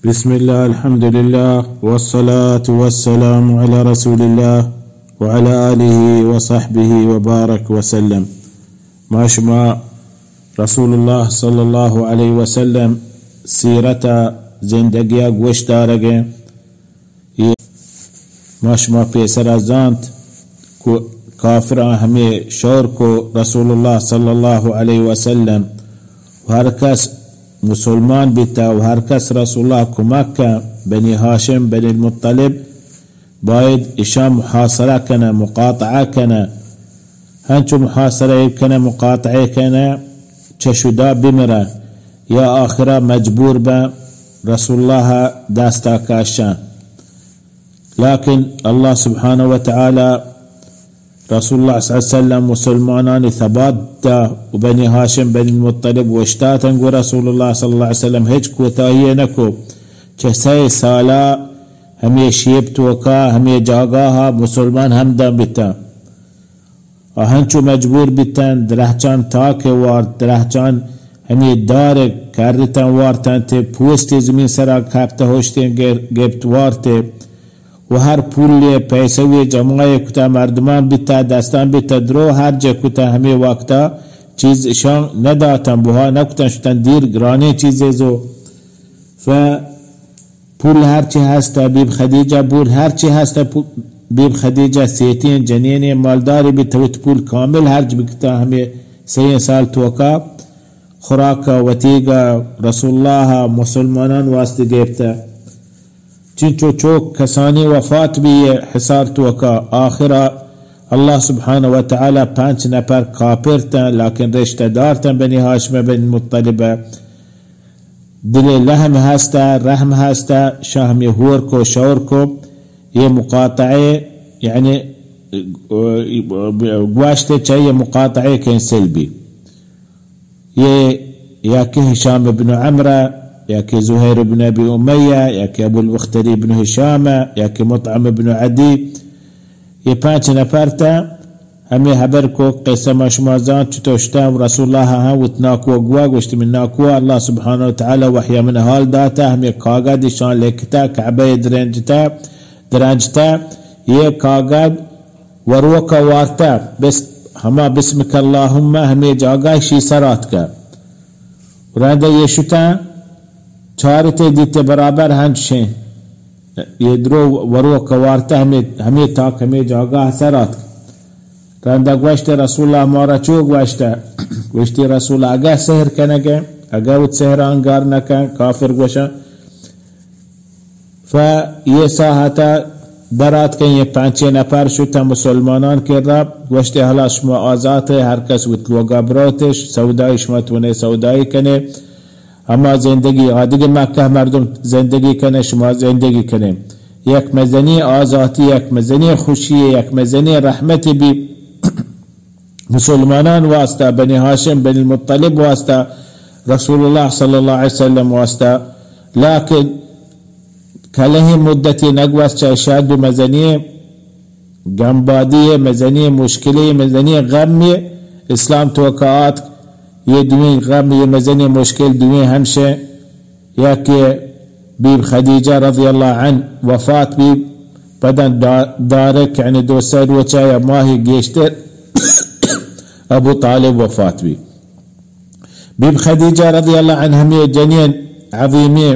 بسم الله، الحمد لله، والصلاة والسلام على رسول الله وعلى آله وصحبه وبارك وسلم. ما شما رسول الله صلى الله عليه وسلم سیرت ءُ زندگی ءَ گوش دارگ ءَ ایں. ما شما پیسرا زانت کہ کافراں ہمے شور کو رسول اللہ صلی اللہ علیہ وسلم، و ہر کس مسلمان بیتا و ہر کس رسول اللہ کمک کا، بنی ہاشم، بنی المطلب، باید اشاں محاصرہ کنہ، مقاطعہ کنہ. ہنچو محاصرہ کنہ، مقاطعہ کنہ، چہ شدا بمرہ یا آخرا مجبور بہ رسول اللہ دستا کشاں. لیکن اللہ سبحانہ و تعالی رسول اللہ صلی اللہ علیہ وسلم مسلمانانی ثبات دا و بنی ہاشم بنی المطلب وشتاتن گو رسول اللہ صلی اللہ علیہ وسلم ہچ کوتاہی نہ کو. چہ سئے سالا ہمے شیپ توکا، ہمے جاگاہا مسلمان ہمدان بیتن. آ ہنچو مجبور بیتن، درہچان تاک وارت، درہچان ہمے دار کرتن وارتن تے پوستے زمین سرا کپتہ ہشتیں گر-، گپت وارتے. و ہر پولے پیسوے جمعہ کتا مردمان بیتا، دستان بیتا، درو ہر جہ کتا ہمے وقتا چیز اشان نداتن، بہا نکتن، شتن دیر گرانیں چیزے زو. ف پول ہرچی ہست، بیب خدیجہ پول ہرچی ہست، پو-، بیب خدیجہ سیتیں جنینیں مالداری بیت، وت پول کامل ہرچ بکتا ہمے سئیں سال توکا خوراک وتیگا رسول اللہ مسلمانان واسطے گپتا. چنچو چوک کسانی وفات بی حصار توکا، آخرا اللہ سبحانہ و تعالی پنچ نفر کافر تن، لیکن رشتہ دار تن بنی ہاشم بن مطلب. دل لحم ہستا، رحم ہستا، شاہ ہمے ہور کو، شور کو، یہ مقاطعے، یعنی، گوشت چاہیے مقاطعے کینسل بی. یہ یا کہ ہشام ابن عمرہ، یا کہ زہیر ابن ابی امیہ، یا کہ ابو البختری ابن ہشام، یا کہ مطعم ابن عدی، یہ پنچ نفر تا ہمے حبر کو قصہ ما شما زانت چطور شتا رسول اللہ ہاں وت ناکو گوا گوشت من ناکو اللہ سبحانہ و تعالی وحی من حال داتا ہمے کاغذ شان لکھتا کعبہ درنجتا، درنجتا یہ کاغذ وروک وارتا بس ہما بسمک اللہم ہمے جاگہ شی سرات کا. رندا یہ شتا چارتے دیتے برابر ہنچیں. یہ درو وروک وارتا ہمے، ہمے تاک ہمے جاگہ سرات. رندا گوشت رسول اللہ مارا چو گوشت؟ گوشتی رسول اگہ سحر کنگے، اگہ وت سحر انگار نکن، کافر گوشن. ف یہ ساحتا درات کن یہ پنچے نفر شتا مسلمانان کرا گوشت حالا شما آزات ہے، ہر کس وت لوگا بروتش، سودائی شما تونے سودائی کنے. ہما زندگی آدگہ مکہ مردم زندگی کنے، شما زندگی کنے. یک مزنی آزاتی، یک مزنی خوشی، یک مزنی رحمت بی مسلمانان واسطہ، بنی ہاشم، بنی المطلب واسطہ، رسول اللہ صلی اللہ علیہ وسلم واسطہ. لیکن کلہیں مدتی نگوست چہ شد و مزنی گمبادی، مزنی مشکلی، مزنی غمی اسلام توکا آتک. یہ دوئیں غم، یہ مزنی مشکل دوئیں ہمشہ، یا کہ بیب خدیجہ رضی اللہ عنہ وفات بی، پدن دا-، دارک یعنی دو سئے روچا یا ماہی گیشتر ابو طالب وفات بی. بیب خدیجہ رضی اللہ عنہ ہمے جنین عظیمی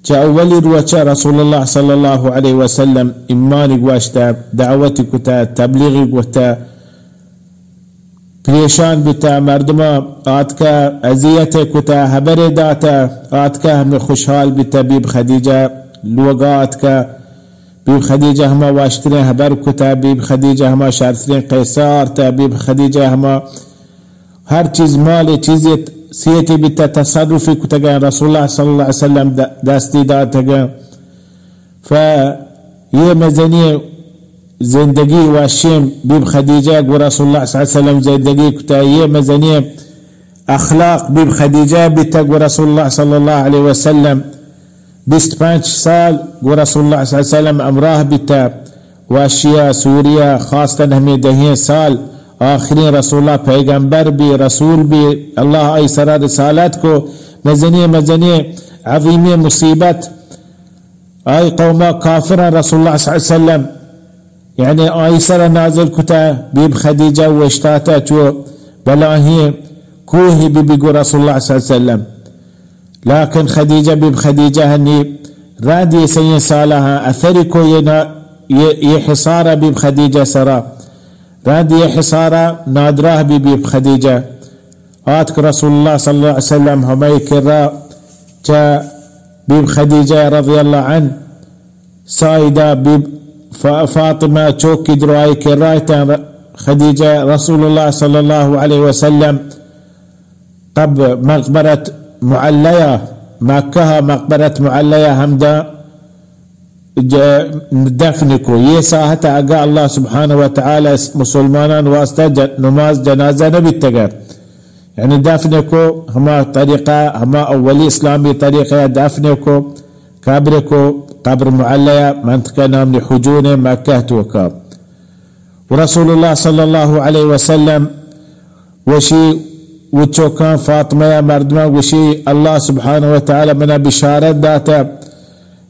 چہ اولی روچا رسول اللہ صلی اللہ علیہ وسلم ایمانی گوشتہ، دعوتی کتہ، تبلیغی کتہ، پریشان بوتہ، مردماں آتکہ، اذیت کتہ، حبر داتہ، آتکہ ہمے خوشحال بوتہ، بیب خدیجہ لوگا آتکہ، بیب خدیجہ ہما واشتریں حبر کتہ، بیب خدیجہ ہما شرتریں قصہ آرتہ، بیب خدیجہ ہما ہر چیز مال چیزی سیتی بیتہ، تصرفی کتگہ، رسول اللہ صلی اللہ علیہ وسلم د-، دستی داتگہ. ف یہ مزنی زندگی وشیم بیب خدیجہ گو رسول اللہ صلی اللہ علیہ وسلم زندگی کتا، یہ مزنی اخلاق بیب خدیجہ بیتا گو رسول اللہ صلی اللہ علیہ وسلم بیست پنچ سال گو رسول اللہ صلی اللہ علیہ وسلم امراہ بیتا. وشیا سوریا خاصتاً ہمیں دہیں سال آخریں رسول اللہ پیغمبر بی، رسول بی، اللہ آئی سرا رسالت کو. مزنی مزنی عظیمیں مصیبت، آئی قوما کافراں رسول اللہ صلی اللہ علیہ وسلم، یعنی آئی سر نازل کتا، بیب خدیجہ اوشتاتا چو بلاہیں کوہی بی بی گو رسول اللہ صلی اللہ علیہ وسلم۔ لیکن خدیجہ، بیب خدیجہ ہنی رند یہ سئیں سالہ ہاں اثر کو یہ نا-، یہ، یہ حصارہ بیب خدیجہ سرا، رند یہ حصارہ نادراہ بی بیب خدیجہ۔ آتک رسول اللہ صلی اللہ علیہ وسلم ہمائی کرا چہ بیب خدیجہ رضی اللہ عنہ سائدہ بیب ف-، فاطمہ چوکی درو آئی کرا تاں خدیجہ رسول اللہ صلی اللہ علیہ وسلم قبر مقبرت معلیہ، مکہ مقبرت معلیہ ہمدا ج-، دفن کو۔ یہ ساعت اگا اللہ سبحانہ و تعالی مسلمانان واسطہ ج-، نماز جنازہ نہ بیتگا، یعنی دفن کو ہما طریقہ، ہما اولی اسلامی طریقہ دفن کو، قبر کو، قبر معلیہ منطقہ نام حجون مکہ توکا۔ و رسول اللہ صلی اللہ علیہ وسلم گوشی، و چوکاں فاطمہ ء مردماں گوشی، اللہ سبحانہ و تعالی منا بشارت داتا،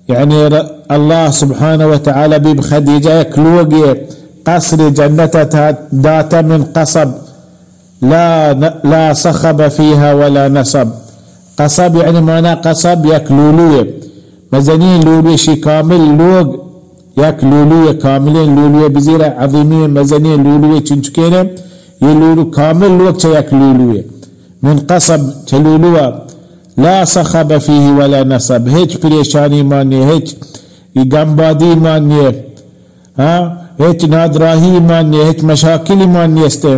یعنی ر-، اللہ سبحانہ و تعالی بیب خدیجہ یک لوگے قصر جنت ء تھا داتا من قصب، لا ن-، لا صخب فیها ولا نصب۔ قصب یعنی مانا قصب یک لولوے، مزنی لولوے، شی کامل لوگ یک لولوے، کاملیں لولوے بزیر، عظیمی مزنی لولوے چنچکینے، یہ لولو کامل لوگ چہ یک لولوے۔ من قصب چہ لولوا، لا صخب فیه ولا نصب، ہچ پریشانی مان نیے، ہچ یہ گمبادی مان نیے، ہاں، ہچ نادراہی مان نیے، ہچ مشاکلی مان نیستے۔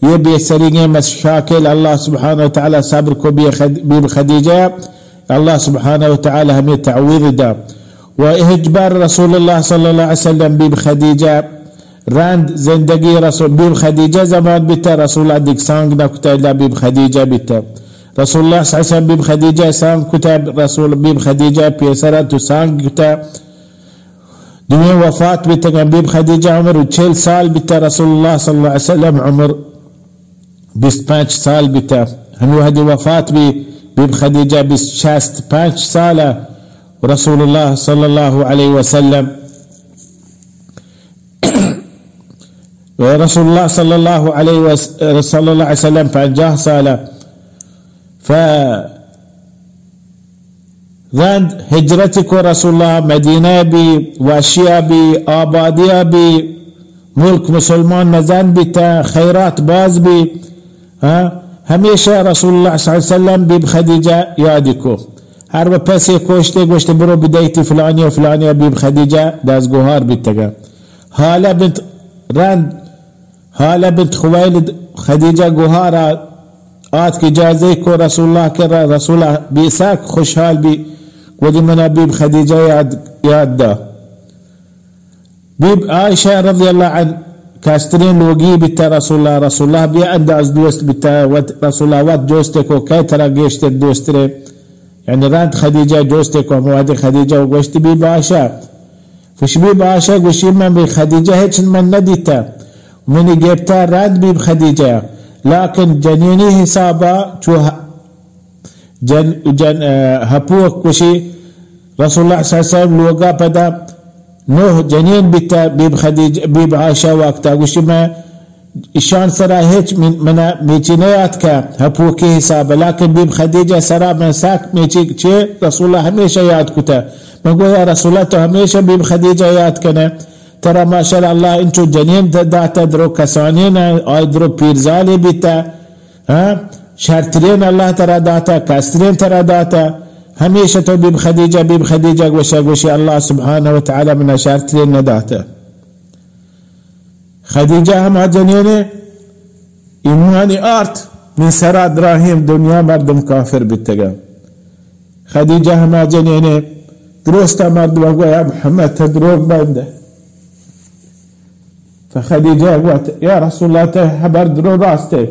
یہ بے سریگیں مشاکل اللہ سبحانہ و تعالی صبر کو بی خد-، بیب خدیجہ، اللہ سبحانہ و تعالی ہمیں تعویذ دا۔ و ہچ بر رسول اللہ صلی اللہ علیہ وسلم بیب خدیجہ رند زندگی رسول، بیب خدیجہ زمان بیتا، رسول اللہ دیگ سانگ نہ کتا، الا بیب خدیجہ بیتا۔ رسول اللہ صلی اللہ علیہ وسلم بیب خدیجہ سانگ کتا، رسول بیب خدیجہ پیسرا تو سانگ کتا۔ دوئیں وفات بیتگاں۔ بیب خدیجہ عمر چہل سال بیتا، رسول اللہ صلی اللہ علیہ وسلم عمر بیست پنچ سال بیتا۔ ہمیں وحدی وفات بی، بیب خدیجہ بیست، شست پنچ سال، رسول اللہ صلی اللہ علیہ وسلم، رسول اللہ صلی اللہ علیہ وس-، صلی اللہ علیہ وسلم پنجاہ سال۔ ف رند ہجرت کو رسول اللہ، مدینہ بی، واشیا بی، آبادیا بی، ملک مسلمان مزن بیتا، خیرات باز بی۔ ہاں، ہمیشہ رسول اللہ صلی اللہ علیہ وسلم بیب خدیجہ یاد کو۔ ہر وہ پیسے کوشتے گوشتے برو بدیتی فلانی و فلانی، بیب خدیجہ دزگوہار بیتگا۔ حالہ بنت رند حالہ بنت خویلد خدیجہ گوہارا آتک، اجازہ کو رسول اللہ کرا، رسول اللہ بی سک خوشحال بی، ودی منا بیب خدیجہ یاد، یاد دا۔ بیب عائشہ رضی اللہ عنہ کسترین لوگی بیتا رسول اللہ، رسول اللہ بی انداز دوست بیتا، وت رسول اللہ وت دوست کو کئے ترا گیشتر دوست رے۔ یعنی رند خدیجہ جوست کو، ہمو وہدے خدیجہ و گوشت بیب عائشہ، گوش بیب عائشہ، گوشی من بی خدیجہ ہچ من ندیتا، منی گپتا رند بیب خدیجہ، لیکن جنینی حسابا چو ہ-، جن، جن، اه، ہپوک گوشی رسول اللہ صلی اللہ علیہ وسلم لوگا پدا نوہ جنین بیتا بیب خدیجہ، بیب عائشہ وقتا گوشی من ایشان سرا ہچ من، منا میچی نیاتکہ ہپوکی حساب، لیکن بیب خدیجہ سرا من سک میچی چے رسول اللہ ہمیشہ یاد کتا۔ من گو یا رسول اللہ تو ہمیشہ بیب خدیجہ یاد کنے، ترا ماشاءاللہ اللہ انچو جنین د-، داتا درو کسانین آئی درو پیرزالی بیتا، ہاں؟ شرترین اللہ ترا داتا، کسترین ترا داتا، ہمیشہ تو بیب خدیجہ، بیب خدیجہ گوشا گوشی اللہ سبحانہ و تعالی منا شرترین نداتا۔ خدیجہ ہما جنین ایمانی آرت من سرا دراہیم دنیا مردم کافر بیتگا۔ خدیجہ ہما جنین درستا مردم گویا محمد تا دروگ بندے۔ فخدیجہ گوت، یا رسول اللہ، تئی حبر درو راستے،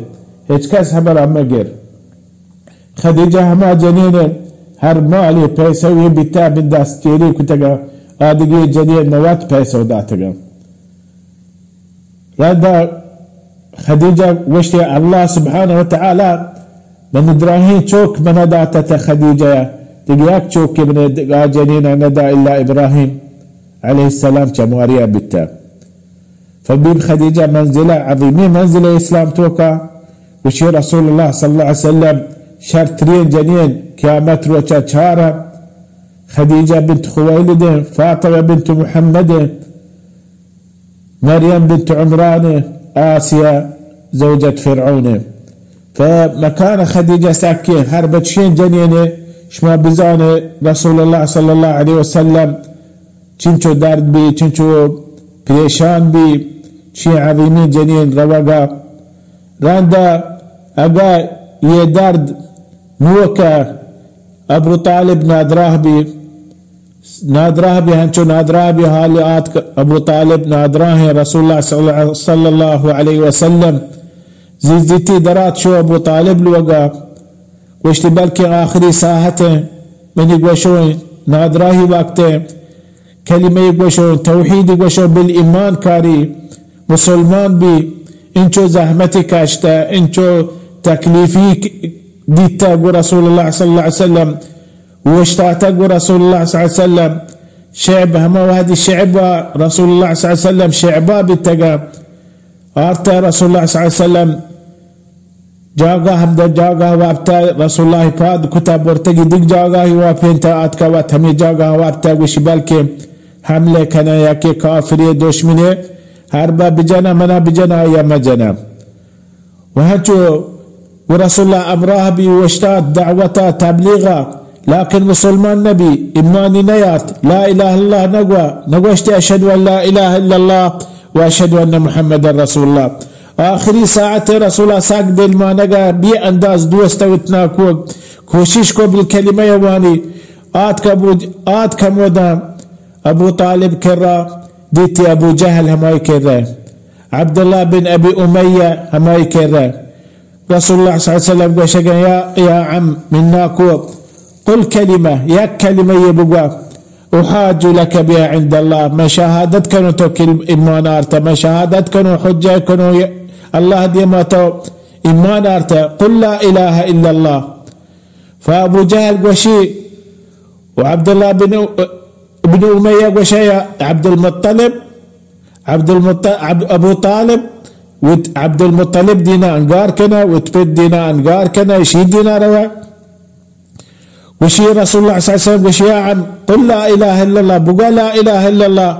ہچ کس حبر مگر۔ خدیجہ ہما جنین ہر مالی پیسوی بیتا بن دست چیری کتگا، آدگی جنین نوت پیسو داتگا۔ ردا خدیجہ گوشتی، اللہ سبحانہ و تعالی من دراہیں چوک منا داتا تا خدیجہ، دگہ یک چوکے بنے دگہ جنین ندا الا ابراہیم علیہ السلام چماریا بیتا۔ فبی خدیجہ منزلہ عظیمی منزلہ اسلام توکا۔ وشی رسول اللہ صلی اللہ علیہ وسلم شرترین جنین قیامت روچا چارا خدیجہ بنت خویلد، فاطمہ بنت محمد، مریم بنت عمران، آسیہ زوجت فرعون۔ فمکان خدیجہ سکیں ہر بچین جنین شما بزان رسول اللہ صلی اللہ علیہ وسلم چنچو درد بی، چنچو پریشان بی، چی عظیمی جنین روگا۔ رندا اگا یہ درد نوکا ابو طالب نادراہ بی، نادراہ بی، ہنچو نادراہ بی، حال آتک ابو طالب نادراہ ہیں۔ رسول اللہ صلی اللہ، صلی اللہ علیہ وسلم زیزیتی درات شو ابو طالب لوگا، گوشتی بلکہ آخری ساعت ہیں، منی گوشو ہیں، نادراہی وقت ہیں، کلمہ گوشو، توحید گوشو، بالایمان کاری، مسلمان بی، انچو زحمتی کشتا، انچو تکلیفی دیتا گو رسول اللہ صلی اللہ علیہ وسلم اوشتاتگ گو رسول اللہ صلی اللہ علیہ وسلم۔ شعب ہما وہدی شعب و رسول اللہ صلی اللہ علیہ وسلم شعبا بیتگا۔ آرتا رسول اللہ صلی اللہ علیہ وسلم جاگہ ہم در جاگہ وابتا رسول اللہ پاد کتا برتگی دگ جاگہ واپینتا آتکا وات ہمیں جاگہ وابتا گوشی بلکہ حملے کنا یا کہ کافری دشمنے ہر با بجنا منا بجنا یا مجنا۔ و ہنچو و رسول اللہ امراہ بی اوشتات دعوتا تبلیغا، لیکن مسلمان نبی، ایمانی نیارت، لا الہ الا اللہ نگوا، نگوشتی اشہد ان لا الہ الا اللہ و اشہد ان محمد رسول اللہ۔ آخری ساعت رسول اللہ سک دل مانگا بی انداز دوست وتنا کو کوشش کو بالکلمہ وانی آت کبود، آت کمودا ابو طالب کرا دیتی ابو جہل ہمائی کرا۔ عبداللہ بن ابی امیہ ہمائی کرا۔ رسول اللہ صلی اللہ علیہ وسلم گوشگا یا، یا عم من ناکو، قل کلمہ، یک کلمہ یہ بگوا، احاج لک بها عند اللہ، من شہادت کنو تو کل-، ایمان آرتا، من شہادت کنو، حجہ کنو، اللہ دیما تو ایمان آرتا، قل لا الہ الا اللہ۔ فابو جہل گوشی، و عبداللہ بن، بن امیہ گوشے یا عبدالمطلب، عبدالمط-، عب-، ابو طالب وت عبدالمطلب دینا انگار کنا، وت پت دینا انگار کنا، اشی دینا روا۔ گوشی رسول اللہ صلی اللہ علیہ وسلم گوشی یا عم قل لا الہ الا اللہ، بگا لا الہ الا اللہ۔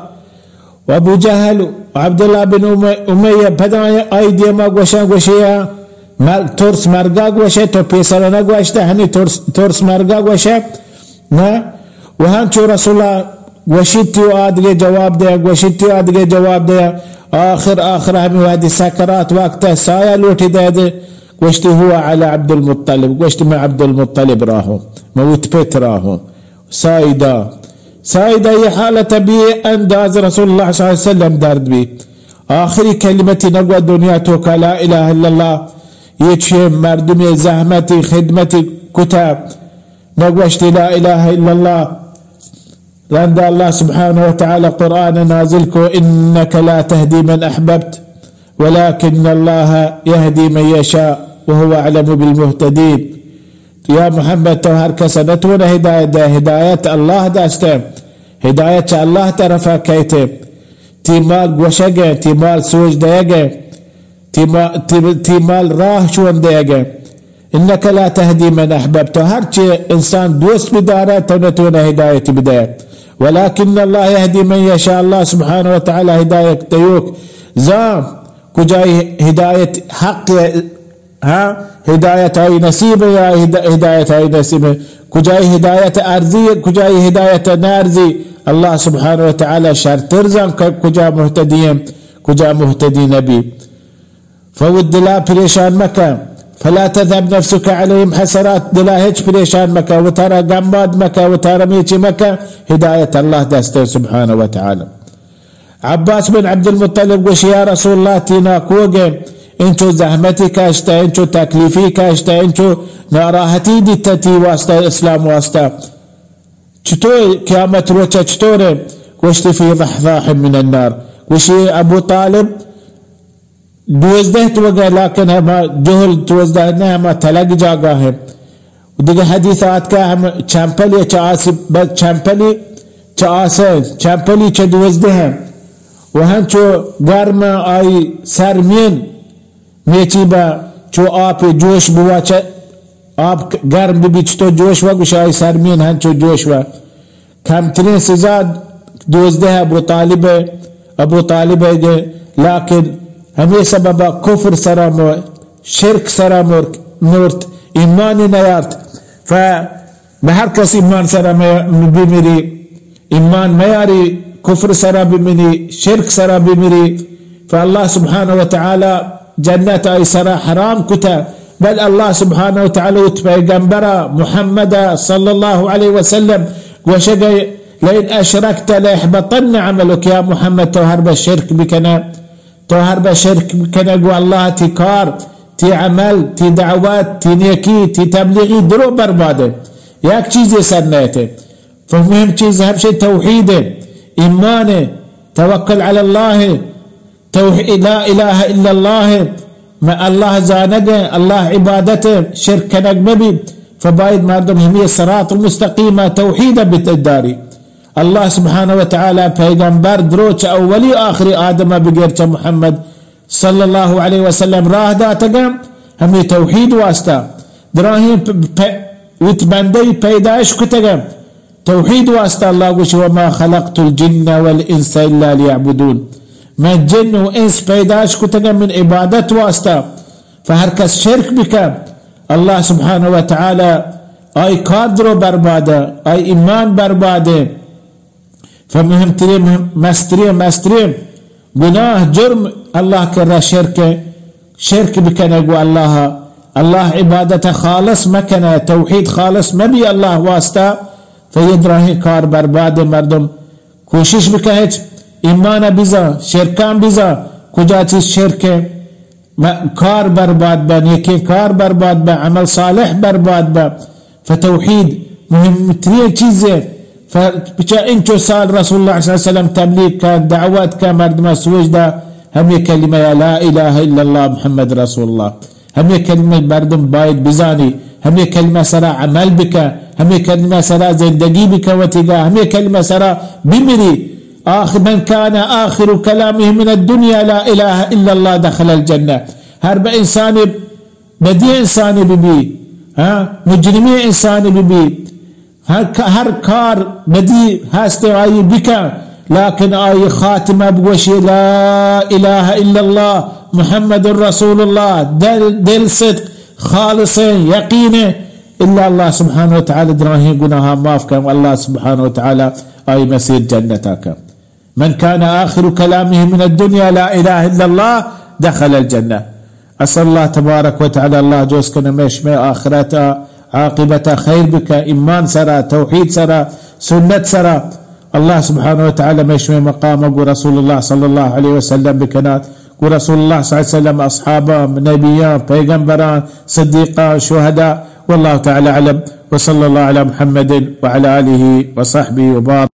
و ابو جہل و عبداللہ بن امی-، امیہ پدا آئی دیما گوشاں، گوشی یا مر-، ترس مرگا گوشے، تو پیسرا نگوشتہ، ہمیں ترس، ترس مرگا گوشے، نہ؟ و ہنچو رسول اللہ گوشیتی و آدگے جواب دے، گوشیتی آدگے جواب دے، آخر، آخر ہمیں وحدی سکرات وقت سایہ لوٹی دے دے، گوشتی هو علی عبدالمطلب، گوشتی میں عبدالمطلب راہوں، میں وت پت راہوں۔ سائدہ، سائدہ یہ حالت بی انداز رسول اللہ صلی اللہ علیہ وسلم درد بی۔ آخری کلمتی نگو دنیا توکا لا الہ الا اللہ۔ یہ چھ مردمی زحمتی خدمتی کتا نگوشتی لا الہ الا اللہ۔ رند اللہ سبحانہ و تعالی قرآن نازل کو، انک لا تهدی من احببت ولكن الله يهدي من يشاء وهو أعلم بالمهتدين۔ تو یا محمد، تو ہر کس نتون ہدایت دے، ہدایت اللہ دستے، ہدایت چہ اللہ طرفا کئیتے۔ تی مال گوشگے، تی مال سوج دیگے، تی ما-، تی، تی مال راہ چون دیگے۔ انک لا تهدی من احببت، تو ہر چی انسان دوست بدارے، تو نتون ہدایت بدے۔ ولكن الله يهدي من يشاء، اللہ سبحانہ و تعالی ہدایت دیوک زان کجای ہدایت حق ہاں، ہدایت آئی نصیب یا ہدا-، ہدایت آئی نصیب۔ کجای ہدایت ارزی، کجای ہدایت نہ ارزی۔ اللہ سبحانہ و تعالی شرتر زان کہ کجا مہتدی ہیں، کجا مہتدی نبی۔ فوت دلا پریشان مکن۔ فلا تذهب نفسك عليهم حسرات، دلا ہچ پریشان مکن، وتارا گمباد مکن، وتارا میچی مکن، ہدایت اللہ دستے سبحانہ و تعالی۔ عباس بن عبدالمطلب گوشی، یا رسول اللہ، تی ناکوگے انچو زحمتی کشتہ، انچو تکلیفی کشتہ، انچو ناراحتی دیتہ تی واسطہ، اسلام واسطہ، چطور قیامت روچہ چطور ہے؟ گوشتی، فی ضحضاح من النار۔ گوشی، ابو طالب دوزدہ توگہ، لیکن ہما جہل دوزدہ نہ، ہما تلگ جاگہ ہے۔ دگہ حدیث آتکہ ہم چمپلی چہ آسی، بس چمپلی چہ آسے، چمپلی چہ دوزدہ و ہنچو گرم آئی سرمین میچی با چو آپ جوش بوا چہ آپ گرم ببی چتو جوش و گوش آئی سرمین ہنچو جوش و کمترین سزا دوزدہ ابو طالب، ابو طالب گے، لیکن ہمیں سبب کفر سرا مو-، شرک سرا مر-، مرت، ایمان نیارت۔ ف بہ ہر کس ایمان سرا مہ-، بمری، ایمان میاری، کفر سرا بمری، شرک سرا بمری، فاللہ سبحانہ و تعالی جنت آئی سرا حرام کتہ، بل اللہ سبحانہ و تعالی وت پیغمبر محمد صلی اللہ علیہ وسلم گوشگئے، لئن اشرکت لیحبطن عملک، یا محمد تو ہر بہ شرک بکنہ، تو ہر بہ شرک بکنہ گو اللہ تی کار، تی عمل، تی دعوت، تی نیکی، تی تبلیغی درو بربادہ، یک چیزے سر نیتہ۔ فمهم چیز ہمشی توحید، ایمان، توکل علی اللہ، توح-، لا الہ الا اللہ، مہ اللہ زانگ، اللہ عبادت، شرک کنگ مبی، فباید مردم ہمی صراط المستقیم توحید بتداری۔ اللہ سبحانہ و تعالی پیغمبر درو چہ اولی آخری آدم بگر چہ محمد صلی اللہ علیہ وسلم راہ داتگا ہمی توحید واسطہ۔ دراہیں پ-، پ-، وت بندی پیدائش کتگا توحید واسطہ۔ اللہ گوشی، وما خلقت الجن والانس الا لیعبدون، من جن و انس پیداش کتگا من عبادت واسطہ۔ فہر کس شرک بکن، اللہ سبحانہ و تعالی آئی کار درو بربادہ، آئی ایمان بربادہ۔ فمهم ترین، مسترین، مسترین گناہ، جرم اللہ کرا شرک، شرک بکنگ و اللہ، اللہ عبادت خالص مکنہ، توحید خالص مبی اللہ واسطہ، فیہ دراہیں کار برباد۔ مردم کوشش بکہ ہچ ایمان بزاں، شرکان بزاں، کجا چیز شرک م-، کار برباد بہ، نیکیں کار برباد بہ، عمل صالح برباد بہ۔ فتوحید مہم ترین چیزے۔ ف-، پچا انچو سال رسول اللہ صلی اللہ علیہ وسلم تبلیغ کا، دعوت کا، مردم سوج دا، ہمیں کلمہ لا الہ الا اللہ محمد رسول اللہ۔ ہمیں کلمہ مردم باید بزانی، ہمیں کلمہ سرا عمل بکا، ہمیں کلمہ سرا زندگی بکا وتیگا، ہمیں کلمہ سرا بمری۔ آخ-، من کان آخر کلامه من الدنیا لا الہ الا اللہ دخل الجنہ۔ ہر بہ انسان بدی انسانے ببی، ہاں، مجرمی انسانے ببی، ہر ک-، ہر کار بدی ہست آئی بکن، لیکن آئی خاتمہ بگوشی، لا الہ الا اللہ محمد رسول اللہ، دل، دل صدق، خالص یقین، الا اللہ سبحانہ و تعالی دراہیں گناہاں معاف کن، اللہ سبحانہ و تعالی آئی مسیر جنتا کن۔ من کان آخر کلامه من الدنیا لا الہ الا اللہ دخل الجنہ۔ اسأل اللہ تبارک و تعالی، اللہ جوز کن ہمیں شمے آخرت عاقبت خیر بکا، ایمان سرا، توحید سرا، سنت سرا۔ اللہ سبحانہ و تعالی ہمیں شمے مقام گو رسول اللہ صلی اللہ علیہ وسلم بکنات، گو رسول اللہ صلی اللہ علیہ وسلم اصحابہ، نبیاں، پیغمبراں، صدیقاں، شہداء۔ واللہ تعالی اعلم، وصلی اللہ علی محمد وعلی آلہ وصحبہ وبارک۔